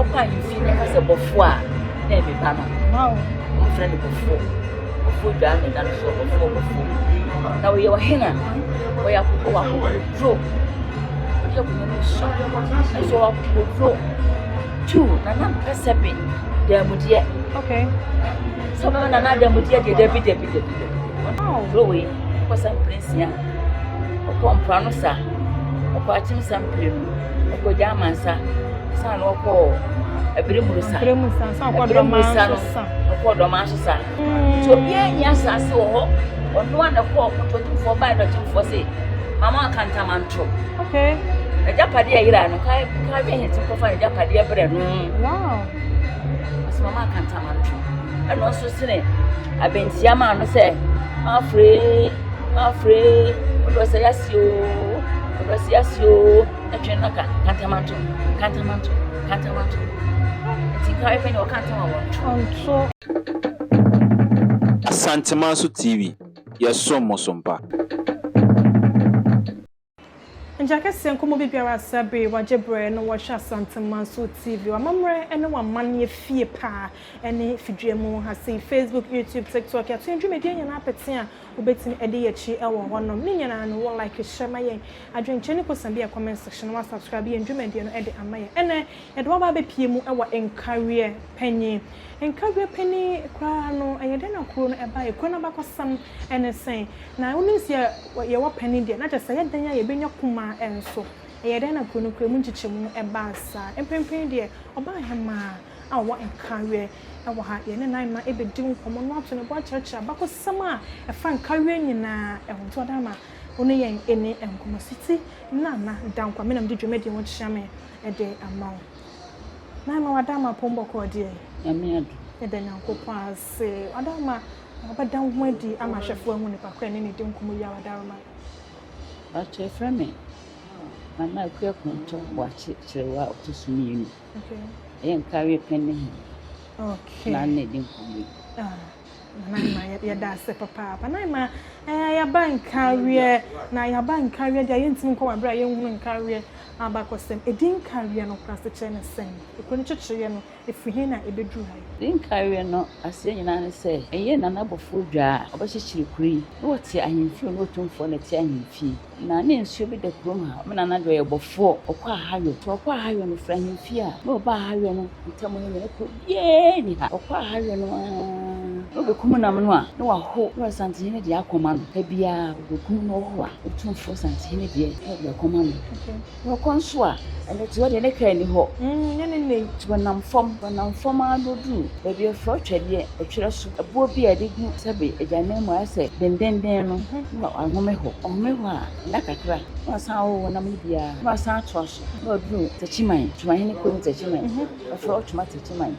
wokɔ ahemfie na ɛka sɛ bɔfoɔ a, na ɛyɛ me ba no. Wɔfrɛ no bɔfoɔ. Bɔfoɔ dwaa ne da no so, bɔfoɔ bɔfoɔ. Na ɔyɛ ɔhene a, ɔyɛ ɔwɔ akokoduro. Ɔde akonnwa no sua, nso ɔwɔ akokoduro. Tu, Nana mpɛ sɛbe danmudeɛ. Okay. Sɛ ɔbɛma Nana adanmudeɛ deɛ, dabi dabi dabi dabi. Kuro wei, ɔkɔ sa mprɛnsia, ɔkɔ mpoano sa, ɔkɔ akyem sa mprenu, ɔkɔ Gyaman sa, san na ɔkɔ Abiremuru sa. Abiremuru sa, san ɔkɔ Dɔmaa nso sa. Ɔkɔ Dɔmaa nso sa. Nti obiara nni asase wɔ hɔ. Ɔno a na ɛkɔ ɔko to ɔtumfoɔ baa na ɔtumfoɔ se, Mama akantamanto. Okay. N'agyapadeɛ a ɛyera no, kae kae bɛn yɛn ti kɔfa n'agyapadeɛ brɛ no. Wow. Ɔsɛ mama akantamanto. Ɛna ɔso sene abɛntia maa no sɛ, mafre, mafre, ɔdɔ sɛ yasi o, ɔdɔ sɛ yasi o, ɛtwe no ka kantamanto, kantamanto, kantamanto. Nti nkae pɛ ne ɔka ntam a wɔnto. Ɔnto. Asantemanso TV, yɛsom mo so mpa. Ngya kɛseɛ nkɔmmɔ bi biara saa bere yi wagye berɛ na wɔhwɛ Asantemanso TV. W'amammerɛ ne w'amanneɛ fie paa ne fidua mu ha sei. Facebook, YouTube, TikTok, yɛato yɛn dwumadie nyinaa pete a wobɛtumi adi yɛn akyi wɔ hɔnom. Ne nyinaa no wo like, hyɛ ma yɛn adwenkyerɛ ne kosa bi a comment section na woasubscribe yɛn dwumadie no de ama yɛn. Ɛnnɛ yɛde wo aba abɛpie mu wɔ Nkareɛ Panyin. Nkareɛ Panin koraa no ɛyɛ dɛn na kuro no ɛbaeɛ? Kuro no abakɔsɛm ne sɛn? Na wonim sɛ yɛwɔ panin deɛ, na kyerɛ sɛ ɛyɛ dɛn a yɛbɛnya kumaa nso. Ɛyɛ dɛn na kuro no kura mu nkyekyɛmu baa saa? Mprempren deɛ, ɔbaahemaa a ɔwɔ nkareɛ wɔ ha. Yɛne Naima bɛdi nkɔmmɔ na wato ne bo akyerɛkyerɛ abakɔsɛm a ɛfa nkareɛ nyinaa ho. Nti Ɔdaama, wo ne yɛn nni nkɔmmɔ. Siti Nana Dankwa, me na mede dwumadie ho kyea me de ama wo. Naima, W'adaama pon bɔkɔɔ deɛ? Nyame adom. Yɛda Nyankopɔn ase. W'adaama, Wobɛda wo ho adi ama ahwɛfoɔ ahu nipa ko a ɛne no di nkɔmmɔ yi a wadaroma. Mpakyɛ yɛfrɛ me Nana Akua Konto Boakye Kyerewaa a ɔtɔ so mmienu. Ɛyɛ Nkareɛ pɛn ne hene. Okay. Na ne di nkɔmmɔ yi. Ah, Nana Emma yɛda ase papaapa. Nana Emma, eh, yɛaba nkareɛ na yɛaba nkareɛ deɛ yɛntumi nkɔ wɔ abere a yɛnhunu nkareɛ abakɔsɛm. Ɛdi nkareɛ no koraa asekyerɛ ne sɛn? Ekuro no kyekyereɛ no Ɛfiri he na ebeduru ha yi? Ne nkaeɛ no aseɛ nyinaa ne sɛ, ɛyɛ Nana Bɔfoɔ dwa a ɔbɛkyekyere kuro yi na wɔte ahemfie ɔne Otumfoɔ na ɛte ahemfie. Na ne nsuo bi da kurom ha, me nana deɛ ɔyɛ bɔfoɔ, ɔkɔ Ahayɔ. Sɛ ɔkɔ Ahayɔ no, ɔfiri ahemfie a, na ɔba Ahayɔ no ntam no nyina kuro biara nni ha. Ɔkɔ Ahayɔ no ara na ɔbɛkum nam no a, na waho na Asantehene deɛ akɔma no. Da biara ɔbɛkum na ɔho a, Otumfoɔ Asantehene deɛ na ɔde akɔma no. Na ɔkɔ nso a, ɛno te hɔ deɛ ne kaa nni hɔ. Nyɛ ne nnɛ yi. Nti wɔnam fam, wɔnam fam ara bɛduru baabi a wɔfrɛ ɔtwɛdeɛ, ɛtwerɛ so, ɛboɔ bi a yɛde gu sɛbe agyanan mu a ayɛ sɛ dendenden no, na wahome hɔ. Ɔhome hɔ a, nna kakra, na wasan awowo nam no bi ara, na wasan atoa so, na waduru Takyiman, Twumahene kurom Takyiman, wɔfrɛ hɔ Twuma Takyiman,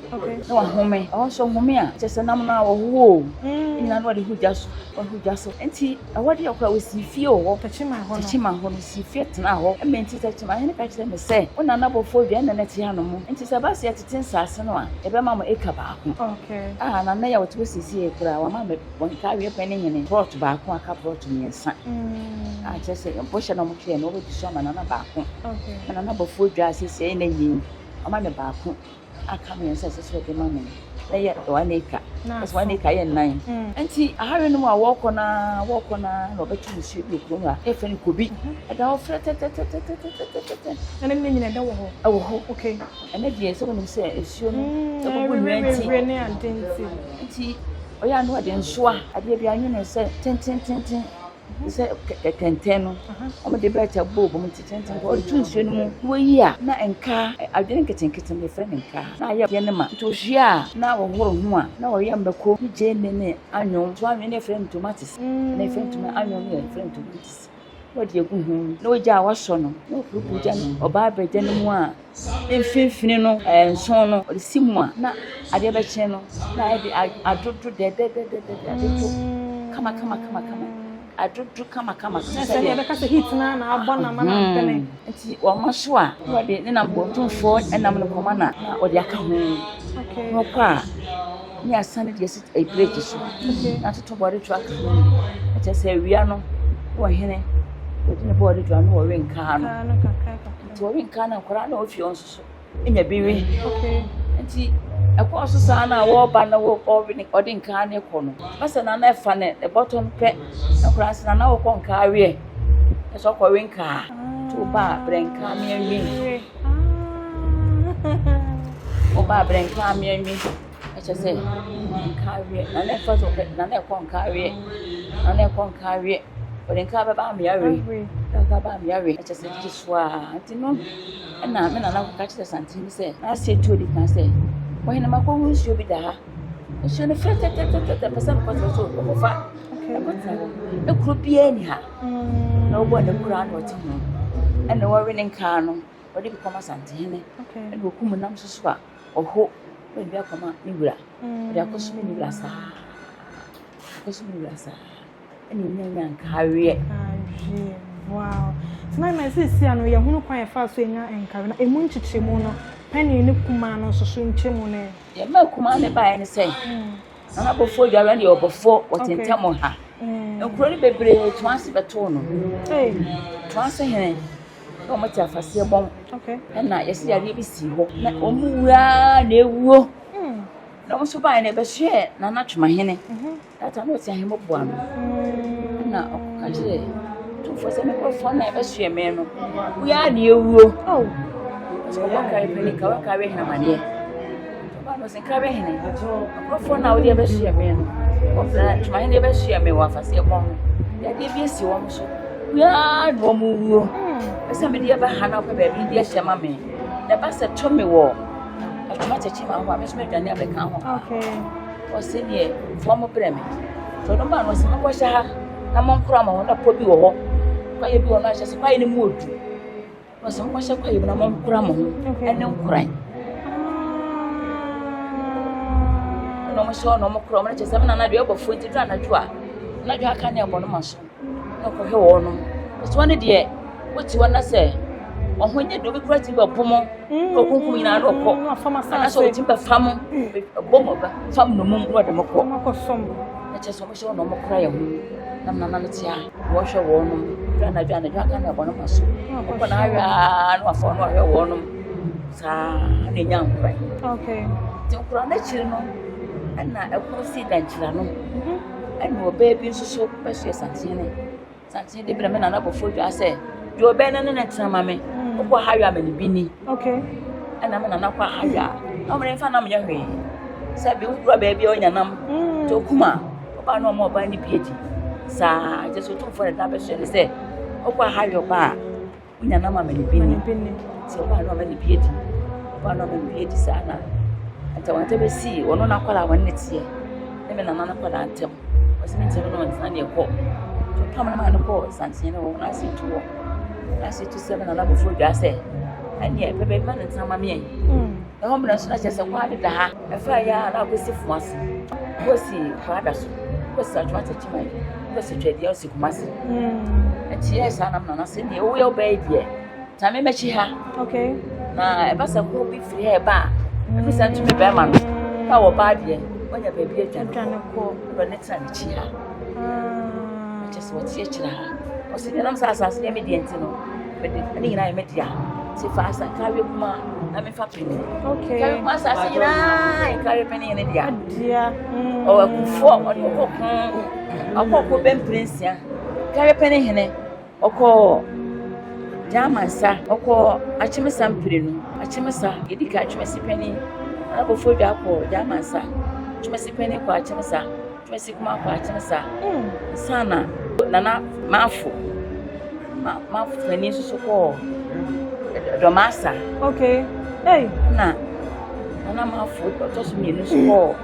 na wahome. Ɛhɔ nso ɔhome a, kyerɛ sɛ nam no ara wɔhowo o, ne nyinaa na wɔde gu gya so, wɔde gu gya so. Nti ɛhɔ deɛ koraa wɔsii fie wɔ hɔ. Takyiman hɔ no. Takyiman hɔ no, wɔsii fie tenaa hɔ. Ɛma enti Takyiman hene ka kyerɛɛ me sɛ, Wo nana bɔfoɔ dua na na ɛte hanom, enti sɛ ɛba sɛ yɛtete nsaase no a, yɛbɛma mo eka baako. Okay. A nana yi a ɔte hɔ seesei yi koraa, wama me wɔn nkaeɛ pɛ ne hene plɔt baako a aka plɔt mmiɛnsa. A kyerɛ sɛ bɔhyɛ na wɔtweɛ no, wɔbɛdi so ama nana baako. Okay. Ma nana bɔfoɔ dwa a seesei ɛyɛ n'ayie yi, wama me baako. Aka mmiɛnsa a ɛsɛ sɛ ɔde ma me no, na ɛyɛ one acre. Ɛsɛ one acre yɛ nnan. Nti ahare no mu a wɔrekɔ no ara, wɔrekɔ no ara na wɔbɛto nsuo bi wɔ kurom ha. Yɛfrɛ no Kobi. Ɛda hɔ frɛtɛtɛtɛtɛtɛtɛtɛ. Ɛne ne nyina ɛda wɔ hɔ? Ɛwɔ hɔ. Okay. Ɛnɛ deɛ sɛ wonim sɛ nsuo no ɛgugu nnua nti. Ɛwewewe ne ade nti. Nti ɔyɛ a na ɔde nsoa adeɛ bi anwene sɛ tentententen. Te sɛ kɛntɛn no, wɔde bɛɛt abɔ mu nti tenten wɔde to nsuo no mu na wɔyi a na nkaa adwene nketenkete no yɛfrɛ no nkaa na ayɛ adeɛ no ma nti wɔhwie a na wɔhoro ho a na wɔyɛ mako ne gyeene ne anwon so anwon no yɛfrɛ no tomates na yɛfrɛ no toma anwon no yɛfrɛ no tomates na wɔde agu ho na wɔgya a wɔasɔ no na wɔpurupu gya no ɔbaa bɛgya no mu a Ne mfimfini no, nson no, ɔde si mu a, na adeɛ bɛkye no, na ayɛ de adwodo dɛdɛdɛdɛdɛ, adwodo kama kama kama kama, adwodo kama kama. Sɛ sɛ yɛbɛka sɛ heat na na abɔ na ma na mpene. Nti wɔma so a, na wɔde ne nam bɔntumfoɔ nam no kɔma na na wɔde aka ho. Na ɔkɔ a, ne asane de asi plate so, na atoto bɔre to aka ho. Ɛkyɛ sɛ awia no, wɔ hene, wɔde ne bɔɔde to ano wɔwe nkaa no. Nti wɔwe nkaa no nkwadaa na wɔfie wɔn nso so. Nya bi we. Nti ɛkɔɔ so saa na wɔreba na ɔde nkaa no kɔ no. Masa na na ɛfa ne bɔtɔ no pɛ. Nkwadaa sɛ na wɔkɔ nkaa weɛ. Ɛsɛ ɔkɔwe nkaa. Nti woba a brɛ nkaa me anwi. Woba a brɛ nkaa me anwi. Ɛkyɛ sɛ nkaa weɛ. Na na ɛfa so pɛ na na ɛkɔ nkaa weɛ. Na na ɛkɔ nkaa weɛ. Ɔde nkaa bɛba ama yɛawe. Nkaa bɛba ama yɛawe. Ɛkyɛ sɛ gyegye so ara. Nti no ɛna me nana kɔka kyerɛ Santehene sɛ n'ase atuo di kan sɛ, Ɔhene makɔhu nsuo bi da ha. Nsuo no fɛtɛtɛtɛtɛ pɛ sɛ mekɔtena so ɔkɔfa ɛkɔtena hɔ. Ekuro biara ni ha. Na ɔbɔ ne kura na ɔte ho. Ɛna wɔwe ne nkaa no ɔde bi kɔma Santehene. Ɛna ɔkum nam nso so a ɔho na ɔde bi akɔma ne wura. Ɔde akɔsom ne wura saa. Akɔsom ne wura saa. Ɛna enya nya nkareɛ. Nkareɛ, wow. Nti na ma seesia no yɛhunu kwan yɛfa so nya nkareɛ na emu nkyekyɛmu no panin ne kumaa no nso so nkyɛmu no ɛ. Deɛ ɛmaa kumaa no baeɛ ne sɛ, Nana Bɔfoɔ Dware deɛ ɔbɔfoɔ wɔte ntam ha. Nkuro no bebree toa ase bɛtoo no. Toa ase hene na wɔte afaseɛ bɔn. Ɛna yɛsi yareɛ bi sii hɔ na wɔn wuraa na ewuo. Na wɔn nso baeɛ no ɛbɛsoɛɛ Nana Twomahene. That time na ɔte ahemmoboa no. Ɛna ɔka kyerɛɛ tumfoɔ sɛ me nkurɔfoɔ na ɛbɛsoɛ me no. Woyɛ a na yɛwuo. Ɔsɛ ɔbɔ kare panin ka wɔka we hene amaneɛ. Ɔba no ɔsɛ nka we hene. Nkurɔfoɔ na wode ɛbɛsoɛ me no. Ɔfrɛ twomahene ɛbɛsoɛ me wɔ afaseɛ bɔn no. Yadeɛ bi asi wɔn so. Woyɛ a na wɔn wuo. Ɛsɛ mede ɛba ha na wopɛ baabi de ahyɛ ma me. Na ɛba sɛ to me wɔ atwoma kyɛkyɛ ma ho a me nso madwane abɛka ho. Okay. Ɔse deɛ foɔ mo brɛ me. Nti ɔno baa no ɔse monkɔhyɛ ha na monkora mo ho na pɔ bi wɔ hɔ. Kwaeɛ bi wɔ no ahyɛ sɛ kwaeɛ no mu ɔdu. Ɔse monkɔhyɛ kwaeɛ mu na monkora mo ho ɛne nkoran. Ɛna ɔmo hyɛ hɔ na ɔmo kora ɔmo no kyɛ sɛ me nana deɛ ɔbɔ foɔ nti duru anadwo a anadwo aka ne ɛbɔ no ma so. Na ɔkɔhwɛ wɔn no. Ɔsɛ wɔn deɛ wote hɔ na sɛ ɔho nyɛ deɛ obi kura ti bɛbo mo na ɔkunkum nyinaa na ɔkɔ anaasɛ ɔtumi bɛfa mo bɔ mo fa mo nomum na ɔde mo kɔ na kyerɛ sɛ ɔmo hyɛ wɔn na ɔmo kora yɛn ho na nana no te a wɔhwɛ wɔn nom dwa anadwo anadwo aka na ɛbɔ no ma so ɔkɔ na ahwɛ aa na wafa ɔno ahwɛ wɔn nom saa na enya nkora nti nkora n'akyiri no ɛna ɛkoro si dankyira no. Ɛna ɔbaa bi nso so bɛsoɛ Santehene. Santehene de brɛ me nana Bɔfoɔ dwa sɛ, deɛ ɔbɛn no ne ne tena ma me. Wokɔ ha a ma ne bi ni. Ɛna me nana kɔ ha a, na ɔmo mfa nam nyɛ hwee. Sɛ bi wodura baabi a ɔnya nam, nti okum a, ɔbaa na ɔma ɔbaa no bi adi. Saa, kyerɛ sɛ Otumfoɔ na ɛda bɛsoɛ ne sɛ, wokɔ ha ɔbaa a, Wonya nam ama ne bi ni. Nti ɔbaa no ama ne bi adi. Ɔbaa no ama ne bi adi saa na ntawanta bɛsii ɔno n'akwadaa a wɔne ne teɛ ne me nana n'akwadaa ntam. Ɔsɛ me ntɛm no ɔntena deɛ kɔ. Nti ɔpam no maa no kɔɔ santen no hɔ na ase tu hɔ. Na ase tu sɛ me nana abɔfo dwa sɛ ɛneɛ pɛ baabi ma no ntena ma meɛ. Ɛhɔ mmerɛ nso na kyerɛ sɛ kwan deda ha. Ɛfaa yi ara na akɔsi Kumasi, kɔsi Kwada so, kɔsi Atwoma Techiman, kɔsi Twɛdeɛ, ɔsi Kumasi. Ɛti yɛ saa nam nana sɛ deɛ woyɛ wobɛyɛ deɛ tena me m'akyi ha. Okay. Na ɛba sɛ ko bi firi ha ɛba a, ɛfiri sɛ ntumi bɛrima no, na wɔbaa deɛ, wanya baabi adwane kɔ. Ɛbɛ ne tena n'akyi ha. Kyɛ sɛ wɔte akyire ha. Ɔsi deɛ nam sɛ asase yɛ me deɛ nti no, mede ne nyinaa yɛ me dea. Ti fa asa nkareɛ kuma na mefa pene. Okay. Nkareɛ kuma asase nyinaa yɛ nkareɛ pene yɛ ne dea. Dea. Mm. Ɔwɔ akufoɔ ɔde ɔkɔ ko ɔkɔ ko bɛ mpire nsia. Nkareɛ pene hene ɔkɔ Gyamansa ɔkɔ Akyemesa mprenu Akyemesa yɛdi ka Twemasi panin Anabɔfoɔ dwa kɔ Gyamansa Twemasi panin kɔ Akyemesa. Mesi kuma kɔ akyem sa. Ansa na Nana Mafo, Mafo panin nso so kɔɔ Dɔmasa. Okay. Hey. Na Nana Mafo ɔtɔ so mmienu nso kɔɔ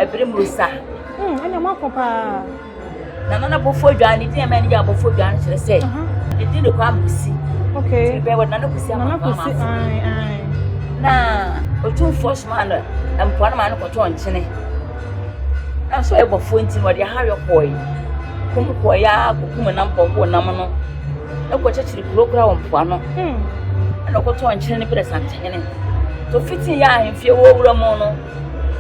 Ɛberemurusa. Ɛna mo akɔ paa. Na Nana Bɔfo Adwa ne din a ɛma ne yɛ Bɔfo Adwa no kyerɛ sɛ ne din de Kwame Kusi. Okay. Nti bɛn wɔ Nana Kusi ama Nana Kwame Kusi, Mafo. ae, ae. Na Otumfoɔ somaa no mpoano maa no kɔtɔɔ nkyene. Nanso ɔyɛ bɔfoɔ nti no, ɔde ahayɔ kɔɔe. Kum kɔɔe ara kɔkum nam kɔhoo nam no. Ɛkɔkyekyere kuro koraa wɔ mpoano. Ɛna ɔkɔtɔɔ nkyene no brɛ Santehene. Nti ofitii yɛ ahemfie wɔ wura mu no,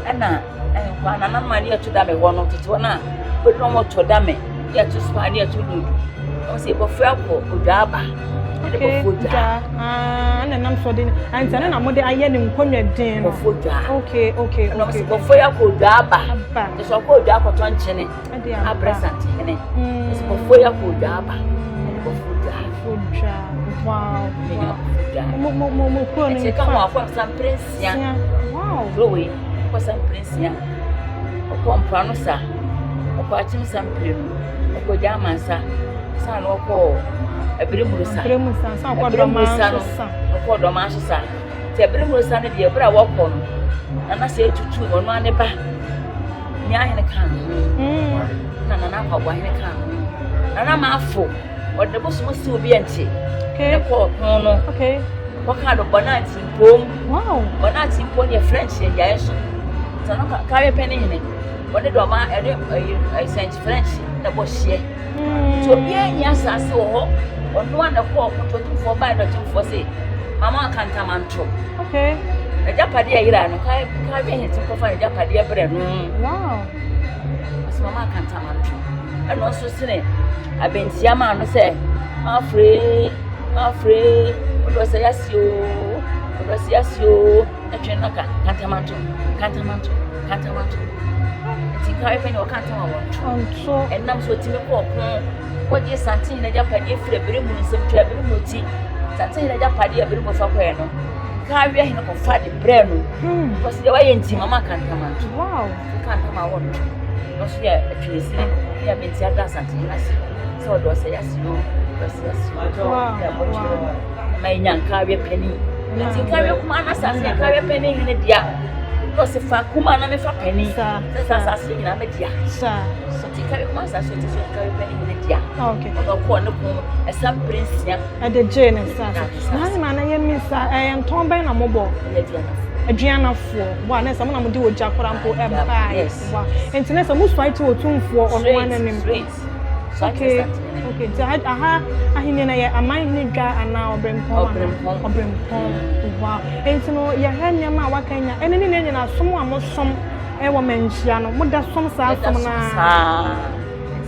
ɛna nkwa nananom a ne yɛto dame hɔ no, tete hɔ no a, wobɛdu na wɔtɔ dame, ne yɛto soa, ne yɛto ludu. Wɔn sɛ bɔfoɔ akɔ odwa aba. Okay, Bɔfoɔ Dwaa. Dwaa. Ah, ɛna nam so de nti ɛno na mode ayɛ ne nkonnwa din no. Bɔfoɔ Dwaa. Okay. Ɛna ɔmo sɛ Bɔfoɔ yi akɔ Dwaa aba. Aba. Nti sɛ ɔkɔ Dwaa akɔtɔ nkyene Ɛde aba. abrɛ Santehene. Sɛ Bɔfoɔ yi akɔ Dwaa aba. Ɛne Bɔfoɔ Dwaa. Bɔfoɔ Dwaa. Wow. Menya Bɔfoɔ Dwaa. Mo kuro no Nti ɛka ho akɔ sampere nsia. Wow. Kuro wei kɔ sampere nsia. Ɔkɔ mpoano sa. Ɔkɔ akyem sampere no. Ɔkɔ Gyaman sa. San na ɔkɔ Abiremuru sa. Abiremuru sa. San ɔkɔ Dɔmaa nso sa. Ɔkɔ Dɔmaa nso sa. Nti Abiremuru sa no deɛ ɛberɛ a wɔkɔ no, Nana sɛ etutu ɔno ara ne ba. Nea ahene ka no ho. Na Nana Akwaboa ahene ka no ho. Nana Maafo, ɔde ne bosom si obi ɛnte. Ne kɔ ɔko no. Wɔka do bɔ no atimpom. Bɔ no atimpom yɛ French yɛ gyae so. Sɛ no kawe pɛ ne hene. Wɔde dɔma ɛde ɛyi sɛnch French na bɔ hyeɛ. Nti obiara nni asase wɔ hɔ. Ɔno a na ɛkɔɔ ɔko to ɔtumfoɔ bae na ɔtumfoɔ se mama akantamanto. Okay. N'agyapadeɛ a ɛyera no kae kae bɛn hɛn ti kɔfa n'agyapadeɛ brɛ no. Wow. Ɔsɛ mama akantamanto. Ɛna ɔnso sene abɛntia maa no sɛ mafre mafre ɔdɔ sɛ yasi o ɔdɔ sɛ yasi o ɛtwe no ka kantamanto kantamanto kantamanto. Nti nkae pɛ ne ɔka ntam a wɔnto. Ɔnto. Ɛnam so ɔtumi kɔ ɔko kɔgye Santehene agyapadeɛ firi Abirimu nsam twa Abirimu ti. Santehene agyapadeɛ a Abirimu fa kɔɛ no, Nkaawia hene kɔfa de brɛɛ no. Because deɛ wayɛ nti mama ka ntam anto. Wow. Ka ntam a wɔnto. No so yɛ atwenesini ne abɛnti ada Asantehene ase sɛ ɔde ɔsɛ yase o, ɔsɛ yase o. Wow. Na ɛbɔtwerɛ no. Ma yɛnya Nkaawia panin. Nti Nkaawia kumaa no asase yɛ Nkaawia panin hene dea. Na ɔse fa kumaa na mefa panin. Saa. Sɛ sɛ asase nyinaa me dea. Saa. Nti Nkaawia kumaa asase ɔte sɛ Nkaawia panin hene dea. Okay. Ɔna ɔkɔɔ ne ko ɛsa mpere nsia. Ɛde gyee ne nsa ase. Na ahema na yɛ misa ɛyɛ ntɔn bɛn na mobɔ? Ɛyɛ aduanafoɔ. Aduanafoɔ. Wa na sɛ mo na mo de ogya koraa mpo ɛbaeɛ. Yes. Wa. Nti na sɛ mo suae te otumfoɔ ɔno ara n'anim. Straight. Okay. Okay. Nti aha aha ahenni no yɛ amanhene dwa anaa ɔbrempɔn anaa? Ɔbrempɔn. Ɔbrempɔn. Wow. Nti no yɛhwɛ nneɛma a waka nya ɛne ne nyinaa som a mosom ɛwɔ manhyia no moda som saa som no Yɛda som saa.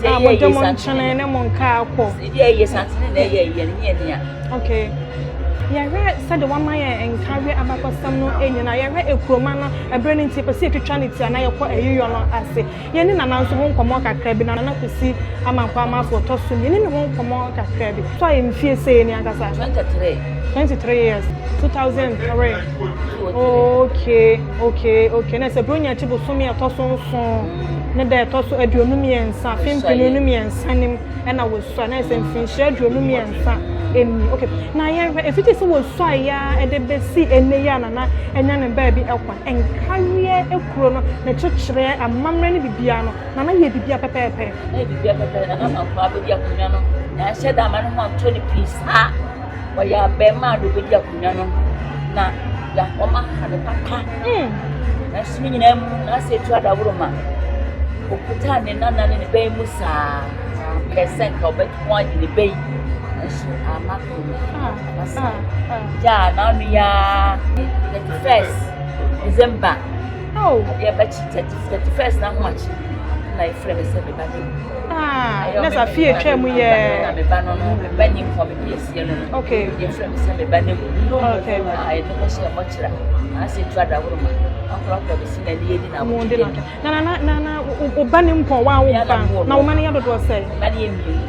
A mode mo nkyene ne mo nkaa kɔ. Ɛdi ɛyɛ santene na ɛyɛ ɛyɛ no nyɛ nea. Okay. Yɛhwɛ sɛde wama yɛn nkareɛ abakɔsɛm no nyinaa yɛhwɛ ekuroma no ɛberɛ no nti yɛpɛ sɛ yɛtwitwa ne ti anaa yɛkɔ ayiyɔ no ase. Yɛne Nana nso ho nkɔmmɔ kakra bi. Nana Kwesi Amankwah Amanfo ɔtɔ so mmienu, yɛne ne ho nkɔmmɔ kakra bi. So ayɛ mfie sei ni ankasa? 23. 23 years. 2003. Okay, okay, okay. Na sɛ Buronya akyi bosome a ɛtɔ so nson ne da ɛtɔ so 23, afe 2003 nim ɛna wɔsua. Na sɛ mfinhyia 23 ɛni. Okay. Na yɛhwɛ, ɛfiti sɛ wɔsua yɛ a ɛde bɛsi ɛnnɛ yi a Nana anya ne baabi ɛkwan. Nkareɛ kuro no, ne kyekyerɛ, amammerɛ ne biribiara no, Nana yɛ biribiara pɛpɛɛpɛ. Nana yɛ biribiara pɛpɛɛpɛ. Nana Amankwaa abɛdi akonnwa no, nanhyɛ da ama ne ho antɔ ne pii saa. Ɔyɛ abarimaa na ɔbɛdi akonnwa no, na ya wɔn aha no papa. Nanso ne nyinaa mu, n'asɛ etu adaworo ma okutaa ne nana ne ne bɛn mu saa pɛ sɛ nka ɔbɛko agye ne bɛyi. Nanso ama kuro mu. Ama saa. Gyaa n'ano yaa 31st December. Oh. Adeɛ bɛkye 31st na ho akye na efrɛ me sɛ me ba no. Ah, na sɛ afie atwa mu yɛ. Na me ba no no, me ba ni nkɔ me de esie no no. Okay. Yɛfrɛ me sɛ me ba no mu. Okay. Ah, yɛde kɔ hyɛ mɔkyerɛ. Na asɛ etu adaworo ma. Akorakora bɛsi na ne yɛdi na Mo awotwe de de. na na na na na wo ba ne mpɔn wa wo ba na wo ma ne yɛ dodoɔ sɛ. Ba ne yɛ mmienu.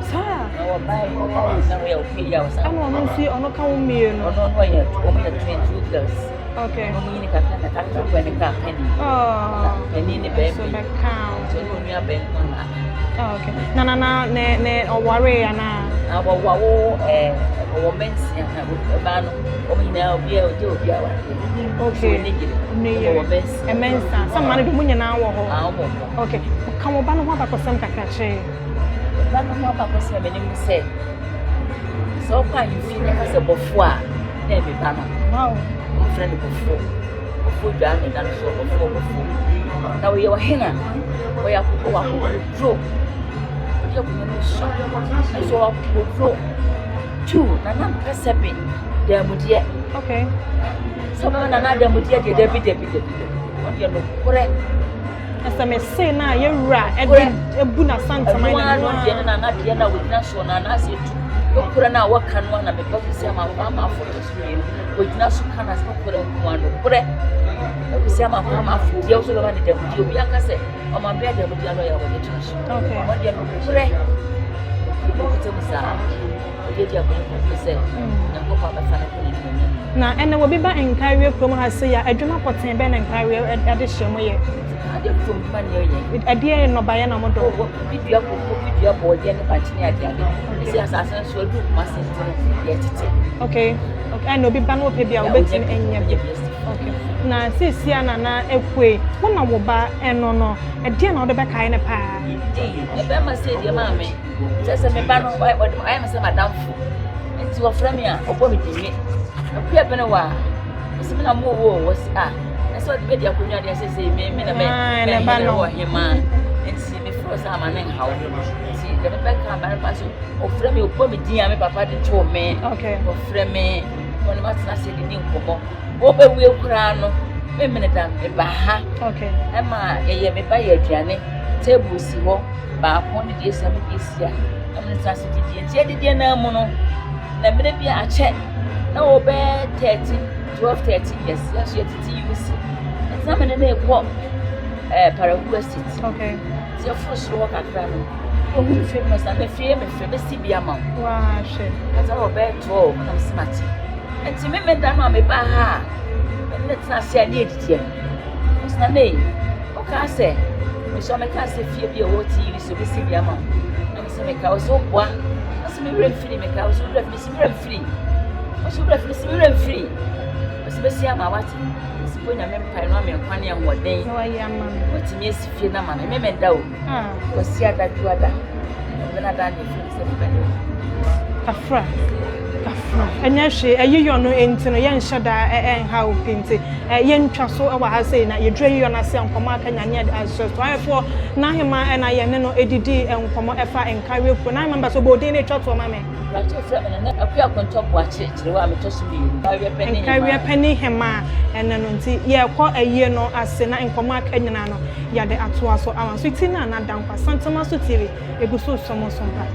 Saa. Na wɔba yi ɔba yi na wɔyɛ ɔkɔ yi a ɔsan. Ɛna ɔno nso ɔno ka wo mmienu. Ɔno ɔno ɔyɛ wɔn yɛ twin two girls. Okay. Wɔn nyini kakra na kakra kɔ ne kaa pɛni. Oh. Na pɛni ne bɛn So bi. bɛka wo. Nti ɔne onua bɛn kɔ na. Oh, okay. Na na na ne ne ɔware ana. Na wɔwɔ awo ɛɛ ɔwɔ mɛnsia na ɔbaa no wɔn nyinaa obiara ɔgye obiara awadeɛ. Okay. So ne yere. Ne yere. Ɔwɔ mɛnsia. Mɛnsia. Sɛ mmaa no de mo nyinaa wɔ hɔ. Ah, wɔn wɔ hɔ. Okay. Ka wo ba no ho abakɔsɛm kakra kyerɛ. Ba no ho abakɔsɛm a menim sɛ sɛ ɔkɔ ahemfie na ɛka sɛ bɔfoɔ a na ɛme ba no. Wow. Wɔmfrɛ no bɔfoɔ. Bɔfoɔ dwaa ne da no so bɔfoɔ bɔfoɔ. Na ɔyɛ ɔhene a ɔyɛ akoko wɔ akokoduro. Ɔde akonnwa no sua. Nso ɔwɔ akokoduro. Two, Nana mpɛ sɛ be daamudeɛ. Okay. Sɛ ɔbɛma Nana adamudeɛ deɛ dabi dabi dabi dabi. Ɔdeɛ nokorɛ. Na sɛ mese no a yɛwura ɛde ebu n'asantama Ɛno ara no no deɛ ne nana deɛ no a wɔgyina soɔ no anaasɛ etu. Nokorɛ no a wɔka no ara na me ba Kwesi Amankwaa Amanfo tɔ so mmienu wɔgyina so ka no asɛ nokorɛ nko ara nokorɛ. Kwesi Amankwaa Amanfo deɛ wo sɛ bɛma no damudeɛ obi aka sɛ ɔma bɛyɛ damudeɛ ano yɛ wɔde to no so. Wɔn deɛ nokorɛ nokorɛ mu kuta mu saa ɔde adi akɔyɛ kɔkɔɔ sɛ Nyankopɔn abɛfa no kɔ n'animuonyam mu. Na ɛnɛ wɔbi ba Nkaeɛ kurom ha sei a adwuma pɔtee bɛn na Nkaeɛ de hyɛ mo yɛ? Adeɛ fam dwuma ne yɛyɛ. Ɛdeɛ nnɔbaeɛ na mo dɔ? Bi dua koko, bi dua bɔɔdeɛ ne bankye ne adeade. Ɛsɛ asase no so aduru Kumasi nti no yɛtete. Okay. Okay. Ɛna obi ba na ɔpɛ bi a obetumi anya bi. Okay. Na seesia na na ekue wo na wo ba ɛno no ɛdeɛ na wode bɛkae no paa? Ɛbɛma sɛ deɛ maa me kyɛ sɛ me ba no ɔyɛ me sɛ madamfo nti wɔfrɛ me a ɔbɔ me din me akua bene wɔ a Ɔsi mi na mo wo wɔ si a ɛsɛ ɔde bɛdi akonnwa deɛ sɛ sɛ me me na mɛ mɛ hene wɔ hema nti me furo sɛ ama ne nhaw nti deɛ mebɛka ama ne ba so ɔfrɛ me ɔbɔ me din a me papa de too me ɔfrɛ me wɔne matena ase didi nkɔmmɔ wɔbɛwie koraa no memene da meba ha ɛma yɛyɛ me ba yɛ aduane table si hɔ baako ne deɛ sia me deɛ sia na mene tena ase didie nti yɛdidie naa mu no na mmerɛ bi akyɛ na wɔ bɛyɛ 13 12 13 years yɛn nso yɛtete UC nti na mene ne kɔ ɛɛ Paraku Estate okay nti yɛforo soro hɔ kakra no ohun mi fie mi na na fie mi fɛ bɛsi bi ama wo wahwɛ kata wɔ bɛyɛ 12 na mesi mate nti me me da no a meba ha a mene ne tena ase a ne yɛdidi a ɔsena ne ɔkaa sɛ mesɔ mekaa sɛ fie bi a ɛwɔ ti so bɛsi bi ama wo na mesɛ meka wo sɛ woboa na sɛ mewerɛ mfiri meka wo sɛ wowerɛ mfiri mesi werɛ mfiri ɔsɛ werɛ mfiri mesi werɛ mfiri ɔsɛ bɛsi ama wate mesi bɔ nyame mpae no ame nkwa ne ahoɔden watumi asi fie no ama me memenda o kwasi adadwo ada ɔbɛna da ne firi sɛ mebɛne kafra kafra ɛnyɛ hwee ɛyiyɔ no nti no yɛnhyɛ da ɛnha wo pii nti yɛntwa so wɔ ha sei na yɛduru ayiyɔ no ase a nkɔmmɔ aka nyane ahyɛ so ayɛfoɔ n'ahema ɛna yɛne no ɛdidi nkɔmmɔ ɛfa nkareɛ kuo n'ahema mba so bɔ odin no ɛtwa toɔ ma me. Mpakyɛw frɛ me Nana Akua Akontɔ Boakye Kyerewa a metɔ so mmienu. Nkareɛ pɛ ne hemaa. Nkareɛ pɛ ne hemaa ɛno no nti yɛrekɔ ayie no ase na nkɔmmɔ aka nyinaa no yɛde atoa so awa nso ti no a na Dankwa Asantemanso TV ɛgu so resom wo so mpa.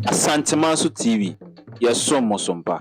Asantemanso TV, yɛsom mo so mpa.